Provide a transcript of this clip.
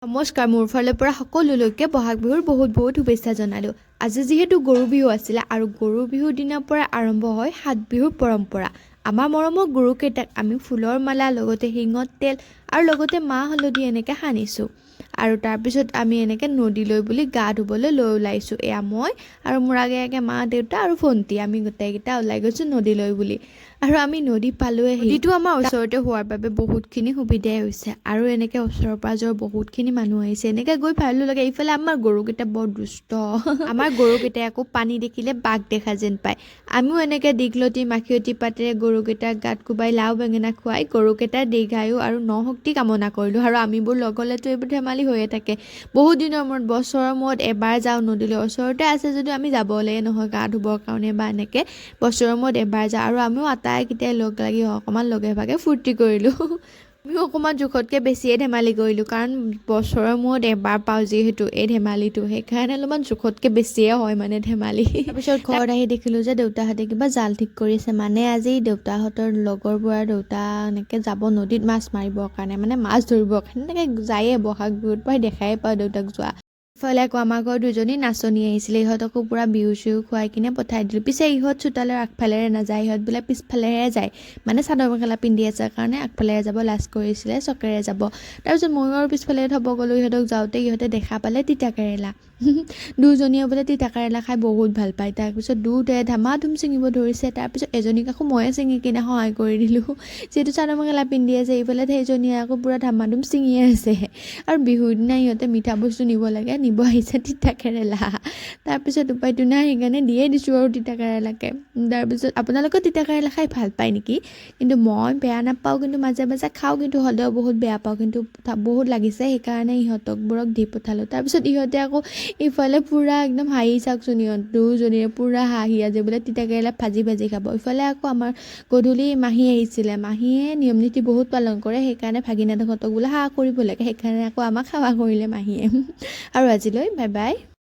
নমস্কাৰ, মোৰ ফালৰ পৰা সকলোলৈকে বহাগ বিহুৰ বহুত বহুত শুভেচ্ছা জনালোঁ। আজি যিহেতু গৰু বিহু আছিলে আৰু গৰু বিহুৰ দিনাৰ পৰা আৰম্ভ হয় সাত বিহুৰ পৰম্পৰা। আমাৰ মৰমৰ গৰুকেইটাক আমি ফুলৰ মালা, লগতে শিঙত তেল আৰু লগতে মাহ হালধি এনেকৈ সানিছোঁ আৰু তাৰপিছত আমি এনেকৈ নদীলৈ বুলি গা ধুবলৈ লৈ ওলাইছোঁ। এয়া মই আৰু মোৰ আগে আগে মা, দেউতা আৰু ভণ্টি, আমি গোটেইকেইটা ওলাই গৈছোঁ নদীলৈ বুলি। আৰু আমি নদী পালোঁৱেই। নদীটো আমাৰ ওচৰতে হোৱাৰ বাবে বহুতখিনি সুবিধাই হৈছে আৰু এনেকৈ ওচৰৰ পাঁজৰৰ বহুতখিনি মানুহ আহিছে। এনেকৈ গৈ ভালো লাগে। ইফালে আমাৰ গৰুকেইটা বৰ দুষ্ট। আমাৰ গৰুকেইটাই আকৌ পানী দেখিলে বাঘ দেখা যেন পায়। আমিও এনেকৈ দীঘলতি মাখিয়তী পাতেৰে গৰুকেইটাক গাত কোবাই লাও বেঙেনা খুৱাই গৰুকেইটাৰ দীৰ্ঘায়ু আৰু ন শক্তি কামনা কৰিলোঁ। আৰু আমিবোৰ লগ হ'লেতো এইবোৰ ধেমালি হৈয়ে থাকে। বহুত দিনৰ মূৰত, বছৰৰ মূৰত এবাৰ যাওঁ নদীলৈ। ওচৰতে আছে যদিও আমি যাবলৈয়ে নহয় গা ধুবৰ কাৰণে বা এনেকৈ বছৰৰ মূৰত এবাৰ যাওঁ। আৰু আমিও আটাইকেইটাই লগ লাগি অকণমান লগে ভাগে ফূৰ্তি কৰিলোঁ। আমিও অকণমান জোখতকৈ বেছিয়ে ধেমালি কৰিলোঁ, কাৰণ বছৰৰ মূৰত এবাৰ পাওঁ যিহেতু এই ধেমালিটো, সেইকাৰণে অলপমান জোখতকৈ বেছিয়ে হয় মানে ধেমালি। তাৰপিছত ঘৰত আহি দেখিলোঁ যে দেউতাহঁতে কিবা জাল ঠিক কৰিছে। মানে আজি দেউতাহঁতৰ লগৰবোৰৰ দেউতা এনেকৈ যাব নদীত মাছ মাৰিবৰ কাৰণে, মানে মাছ ধৰিবৰ কাৰণে এনেকৈ যায়ে। বহাগ বিহুত প্ৰায় দেখাই পাওঁ দেউতাক যোৱা। ইফালে আকৌ আমাৰ ঘৰত দুজনী নাচনী আহিছিলে। ইহঁতকো পূৰা বিহু চিহু খুৱাই কিনে পঠাই দিলোঁ। পিছে ইহঁত চোতালৰ আগফালেৰে নাযায়, ইহঁত বোলে পিছফালেৰে যায়। মানে চাদৰ মেখেলা পিন্ধি আছে কাৰণে আগফালেৰে যাব লাজ কৰিছিলে, চকেৰে যাব। তাৰপিছত ময়ো আৰু পিছফালে থ'ব গ'লোঁ ইহঁতক। যাওঁতে ইহঁতে দেখা পালে তিতা কেৰেলা। দুজনীয়ে বোলে তিতা কেৰেলা খাই বহুত ভাল পায়। তাৰপিছত দুয়োটাই ধামাধুম ছিঙিব ধৰিছে। তাৰপিছত এজনীক আকৌ ময়ে ছিঙি কিনে সহায় কৰি দিলোঁ, যিহেতু চাদৰ মেখেলা পিন্ধি আছে। ইফালে সেইজনীয়ে আকৌ পূৰা ধামাধুম ছিঙিয়ে আছে। আৰু বিহুৰ দিনা ইহঁতে মিঠা বস্তু নিব লাগে, নিব আহিছে তিতা কেৰেলা। তাৰপিছত উপায়টো নাই, সেইকাৰণে দিয়ে দিছোঁ আৰু তিতা কেৰেলাকে। তাৰপিছত আপোনালোকেও তিতা কেৰেলা খাই ভাল পায় নেকি? কিন্তু মই বেয়া নাপাওঁ, কিন্তু মাজে মাজে খাওঁ, কিন্তু হ'লেও বহুত বেয়া পাওঁ। কিন্তু বহুত লাগিছে, সেইকাৰণে ইহঁতকবোৰক দি পঠালোঁ। তাৰপিছত ইহঁতে আকৌ ইফালে পূৰা একদম হাঁহি, চাওকচোন, ইহঁত দুজনীয়ে পূৰা হাঁহি আছে, বোলে তিতা কেৰেলা ভাজি ভাজি খাব। ইফালে আকৌ আমাৰ গধূলি মাহী আহিছিলে। মাহীয়ে নিয়ম নীতি বহুত পালন কৰে, সেইকাৰণে ভাগিনাহঁতক বোলে সেৱা কৰিব লাগে, সেইকাৰণে আকৌ আমাক সেৱা কৰিলে মাহীয়ে। আৰু আজিলৈ বাই বাই।